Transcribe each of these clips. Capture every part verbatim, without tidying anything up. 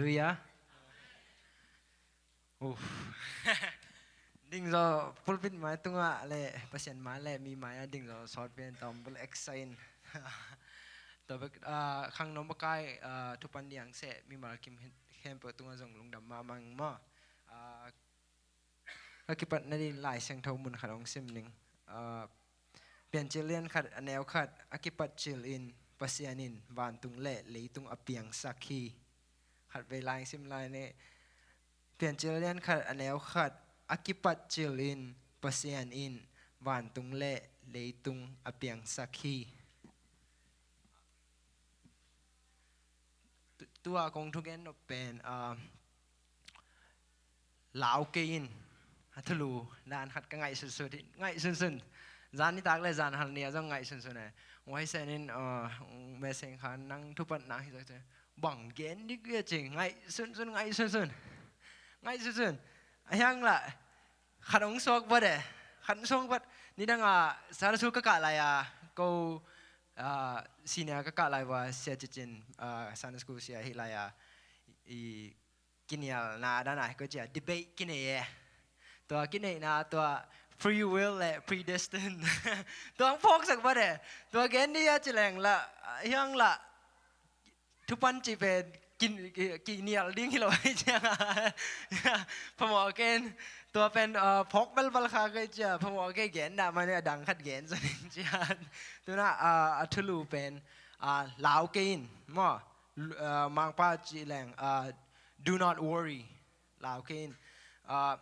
Hallelujah. Uf. Dingzaw pulpit mai tungah le Pasian mai le mi mai-ah dingzaw sawt pian tawm bul exciting. Tua bek, ah, khangno makai, ah, thupan diang seh mimal kim khempeuh tungah zong lungdam mahmah ing maw. Ah, ka kipat nading Lai Siangtho mun khat hong sim ning. Ah, Piancil lian khat a neu khat, a kipat cil in Pasian in vantung le leitung a piangsak hi. Khat vei lai sim lai ni. Piancil lian khat a neu khat, a kipat cil in Pasian in vantung le leitung a piangsak hi. Tu-, tua kong thugen nop pen, ah, lau kei in, a thulu dan khat ka ngaih sunsun, ngaih sunsun. Zan nitak le zan hal ni a zong ngaih sunsun e. Huai sen in, ah, meseng khan nang thupat nang hi zak bang gen dik ia cing, ngaih sunsun, ngaih sunsun. Ngaih sunsun. A hiang lah, khat hong suak vat e. Khat hong suak vat. Nidang a Sunday school ka kah lai a, ko, ah, senior ka kah lai ua, sia cicin, ah, Sunday school sia hi lai a, i kinialna dan a ko cia debate kinei e. Tua kineihna tua free will le predestined. Tua hong phawksak vat e. Tua gen dia ci leng lah, hiang lah, thupan ci pen kin-, ki-, kinial ding hi lo hi ciang a. Phamawh ken, tua pen, ah, phawk balbal kha kei cia, phamawh kei gen dah mah ni a dang khat gen zaw ding cian. Tuna, ah, a thulu pen, ah, lau kei in maw. Lu-, ah, Mangpa ci leng, ah, do not worry. Lau kei in. Ah,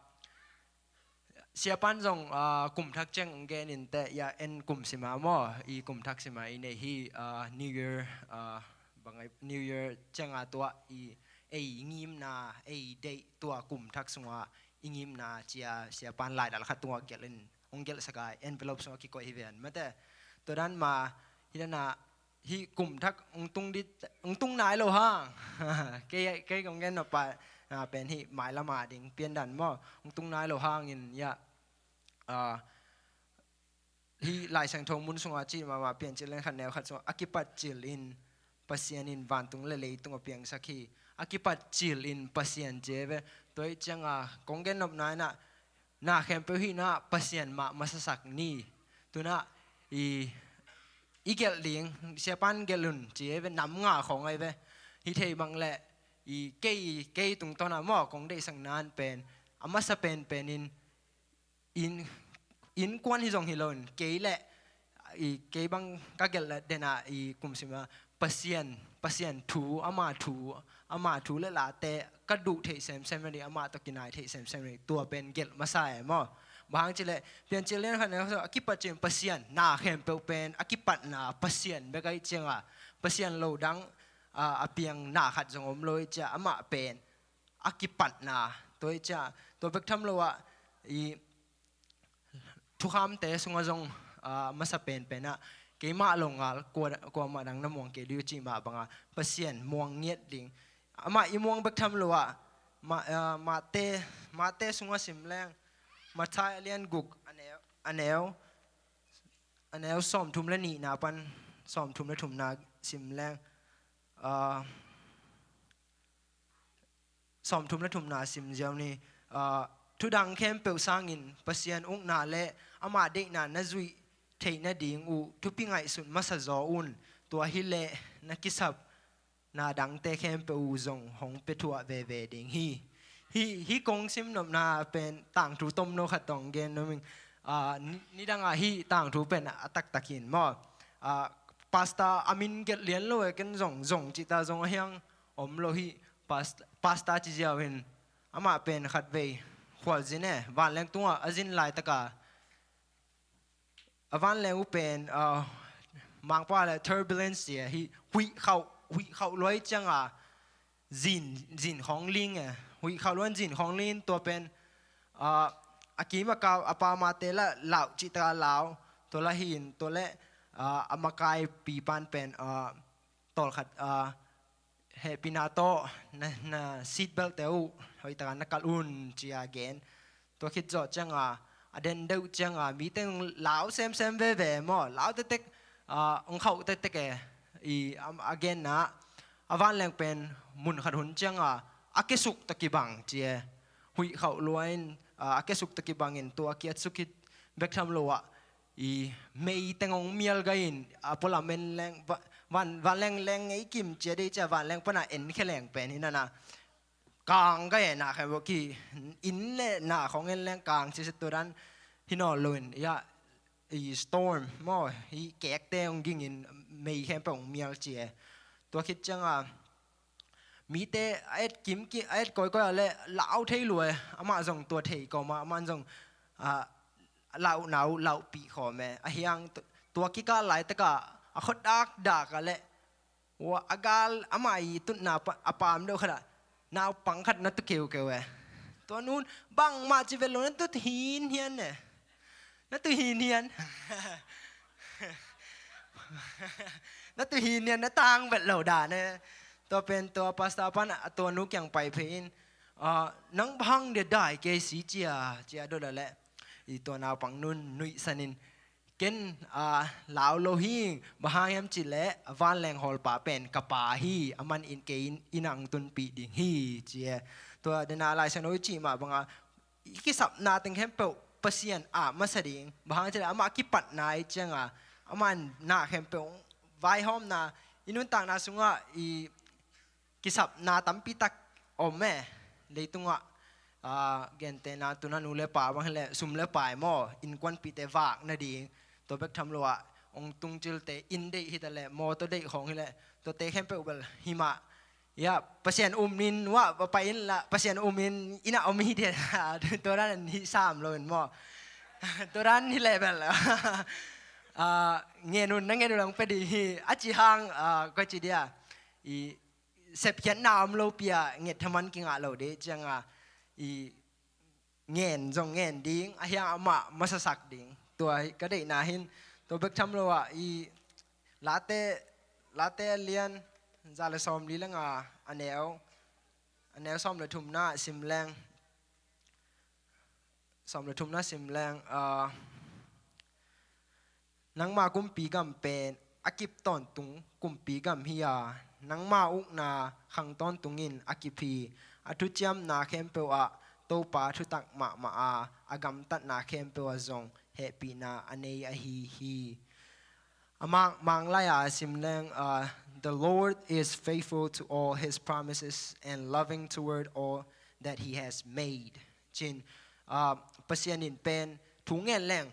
Siapan zong, ah, kum thak ciang hong gen in teh, ia en kum sima maw, i kum thak sima i nei hi, ah, New Year, ah, bangai New Year ciang a tua i ei ngimna, ei deih tua kum thak sunga i ngimna cia siapan laidal khat tungah gelh in, hong gelhsak a envelope sungah kikoih hi ven. Mate, tua dan ma, hi dan a, hih kum thak hong tung di, hong tung nai lo hang. Kei, kei kong gen nop a, ah, pen hih mailam a ding piandan maw. Hong tung nai lo hangin, ia, ah, hih Lai Siangtho mun sungah cih mahmah Piancil lian khat neu khat sungah a kipat cil in Pasian in vantung le leitung a piangsak hi. A kipat cil in Pasian ci ve. Tua ih ciang a kong gen nop nai na, na khempeuh hihna Pasian mah masasak ni. Tuna i, i gelh ding, siapan gelh un ci ei ve, nam nga khong ei ve. Hi thei bang le i kei, kei tungtawn a maw kong deihsak nan pen, a masa penpen in, in, innkuan hi zong hi lo in, kei le i kei bang ka gelh le den a i kum sima Pasian, Pasian thu, ama thu, ama thu le late ka duh theih semsem a ding, ama tawh kinai theih semsem a ding, tua pen gelh masa e maw. Bang hang cileh, Piancil lian khat neu khat a kipat cin Pasian, na khempeuh pen a kipatna Pasian bek ahih cianga, Pasian lo dang, a, a piang na khat zong om lo ahih cia, amah pen a kipatna, tua ahih cia, tua bek tham lo ah, i, thukhamte sungah zong, ah, masa penpen ah, keimah lo ngal, kua, kuamah dang na muang kei ding uh cih mah bangah, Pasian muang ngiat ding. Amah i muang bek tham lo ah, ma, ah, Mate, Mate sungah sim leng, Matthai a lian guk, a neu, a neu, a neu sawmthum le nihna pan, sawmthum le thumna sim leng, ah, sawmthum le thumna sim ziau ni, ah, thudang khempeuh sangin Pasian ukna le amah deihna na zuih theih nading uh thupi ngaihsut masa zaw un, tua hileh na kisapna dangte khempeuh uh zong hong piathuah veve ding hi. Hih, hih kong sim nopna pen tangthu tomno khat tawh gen nuam ing, ah, ni, nidangah hih tangthu pen a taktak hi in maw. Ah, pastor a min gelh lian lo e, ken zong, zong cihta zong a hiang om lo hi. Past-, pastor ci ziau in, amah pen khatvei khualzin e, vanleng tungah a zin laitaka, a vanleng uh pen, ah, Mangpa le turbulence ci e, hih huih khauh, huih khauh luai cianga zin, zin khawng ling e, huih khauh luai zin khawng ling, tua pen, ah, a kim a kau, a pa Mate lah lauh cihtaka lauh, tua lah hi in, tua leh, ah, a makaipipan pen, ah, tawlkhat, ah, hehpihna tawh na, na seat belt te uh hoihtaka na kalh un ci-a gen. Tua khit zawh cianga, a den deuh cianga, mite lau semsem veve maw, lau tektek, ah, hong khauh tektek e, i, am, a genna, a vanleng pen mun khat hun cianga a kesuk tawh kibang ci e. Huih khauh lua in, a, a kesuk tawh kibangin tua kiatsuk khit bek tham lo ah, i mei teng hong mial gai in, a pualam en leng, va-, van, vanleng leng ngei kim ci a dei ci a vanleng pana en khe leng pen hi nana. Kang gai e na khe bo ki, inn le na khong en leng kang ci se tua dan hi nawn lo in, ya, i storm maw, i kekte hong ging in mei khempeuh hong mial ci e. Tua khit cianga mite a et kim ki, a et kawikawi a le lau thei lua e, amah zong tua thei kawma, amah zong, a, lauhna uh lauhpih khawm e. A hiang tu-, tua kikal laitakah a khuadakdak a le, ua, a gal amah i tutna pa-, a paam deuh khatah naupang khat na tu keukeu e. Tua nun bangmah ci vet lo, na tu hinhian e. Na tu hinhian. Na tu hinhian, na tang vet lo dan e. Tua pen tua pastor pan a tua nu kiang pai phei in, a, nang bang hang dia dai kei si cia, cia dot a le. I tua naupang nun nuihsan in, ken, a, lau lo hi, bang hang hiam cih leh vanleng hawlpa pen ka pa hi, aman in kei in, inn ah hong tunpih ding hi, ci e. Tua dena Lai Siangtho i cih mah banga, i kisapna teng khempeuh Pasian ah masa ding, bang hang cih leh amah kipatna i cianga, amah na khempeuh vaihawmna, i nuntakna sungah i kisapna tampi tak om e. Leitungah, a, gentehna tuna nu le pa bang hileh sum le pai maw, innkuanpihte vak nading, tua bek tham lo ah hong tungcilte inn deih hitaleh mawtaw deih khawng hileh, tuate khempeuh bel hi mah. Ya, Pasian um in, ua, va pai in la, Pasian um in, inn ah om hi dia. Tua dan hi sam lo in maw. Tua dan hi leh bel, a, ngen un, na ngen un hong pia ding hi, a ci hang, a, koi ci dia. I sepkhiatna om lopi a nget thaman kingah lo ding cianga, i ngen zong ngen ding, a hiang amah masasak ding. Tua hi ka deihna hin, tua bek tham lo ah, i Late, Late a lian za le sawm li le nga, a neu, a neu sawm le thumna sim leng, sawm le thumna sim leng, a, nangma kumpi gam pen a kip tawntung kumpi gam hi a, nangma ukna khang tawntung in a kip hi. A thuciamna khempeuh ah Topa thutak mahmah a, a gamtatna khempeuh ah zong hehpihna a nei ahi hi. A mang, Manglai a sim leng, uh, "The Lord is faithful to all his promises and loving toward all that he has made." Cin, uh, Pasian in pen thu ngen leng,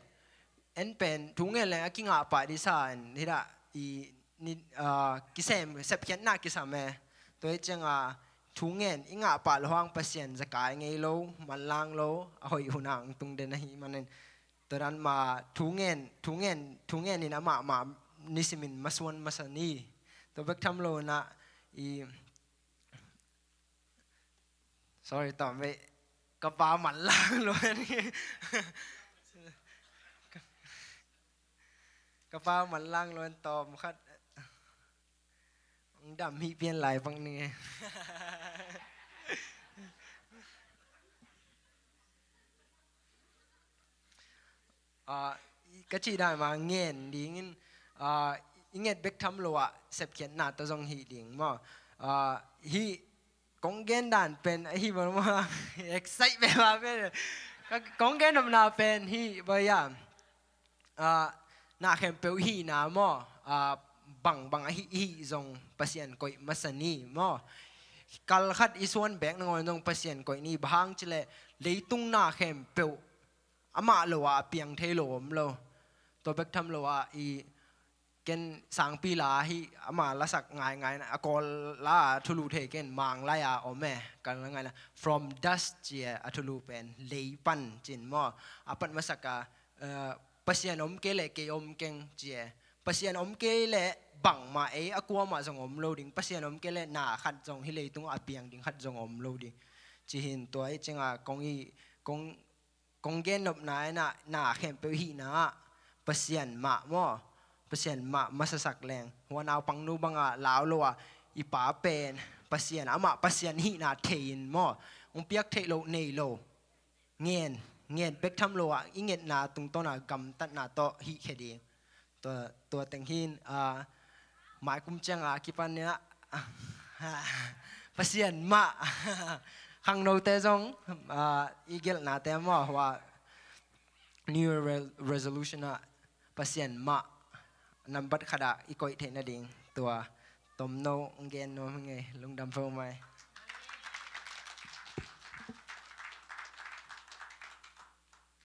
en pen thu ngen leng a kingah pah ding sa in, hi dah, i, ni, ah, kisem, sepkhiatna kisam e. Tua hi cianga thu ngen i ngah pah lo hang Pasian zakai ngei lo, manlang lo, a hoih hun ah hong tung den ahih manin. Tua dan mah thu ngen, thu ngen, thu ngen in amah mah nisimin masuan masa ni. Tua bek tham lo in ah, i, sorry, tawm ve. Ka pa manlang lo ni. Ka pa manlang lo ni tawm khat. Ang dam hi pian lai bang ni. Ah, ka cih dan mah ngen dingin, ah, i nget bek tham lo ah sepkhiatna tawh zong hih ding maw. Ah, hih kong gen dan pen, hih bang maw, excite bek mah pen. Ka, kong gen nopna pen hih bang a, ah, na khempeuh hihna maw, ah, bangbang ahi, hih zong Pasian koih masa ni maw. Kal khat i suan bek nangawn zong Pasian koih ni, bang hang cih leh leitung na khempeuh amah lo ah a piang thei lo om lo. Tua bek tham lo ah i ken sangpi la hi, ama lasak ngaingai na, a Kawl la a thulu thei ken, Manglai a om e, ka la ngai na, "From dust" ci e, a thulu pen, lei pan cin maw. A pat masak a, eh, Pasian om kei leh kei om keng ci e. Pasian om kei leh bangmah ei a kuamah zong om lo ding. Pasian om kei leh na khat zong hih leitung a piang ding khat zong om lo ding. Ci hi in tua hi cianga kong i, kong kong gen nopna in ah, na khempeuh hihna ah Pasian mah maw, Pasian mah masasak leng. Hua naupang nu bang a lau lo a, i pa pen Pasian, amah Pasian hihna thei in maw, hong piak theih loh nei lo. Ngen, ngen bek tham lo ah, i ngetna tungtawn a gamtatna tawh hih khe ding. Tua, tua teng hi in, ah, mai kum ciang a kipan in ah, Pasian mah. Khangnote zong, ah, i gelhnate maw, hua New Year re-, resolution ah Pasian mah nambat khat ah i koih theih nading tua tomno hong gen nuam hi ing ei, lungdam pho mai.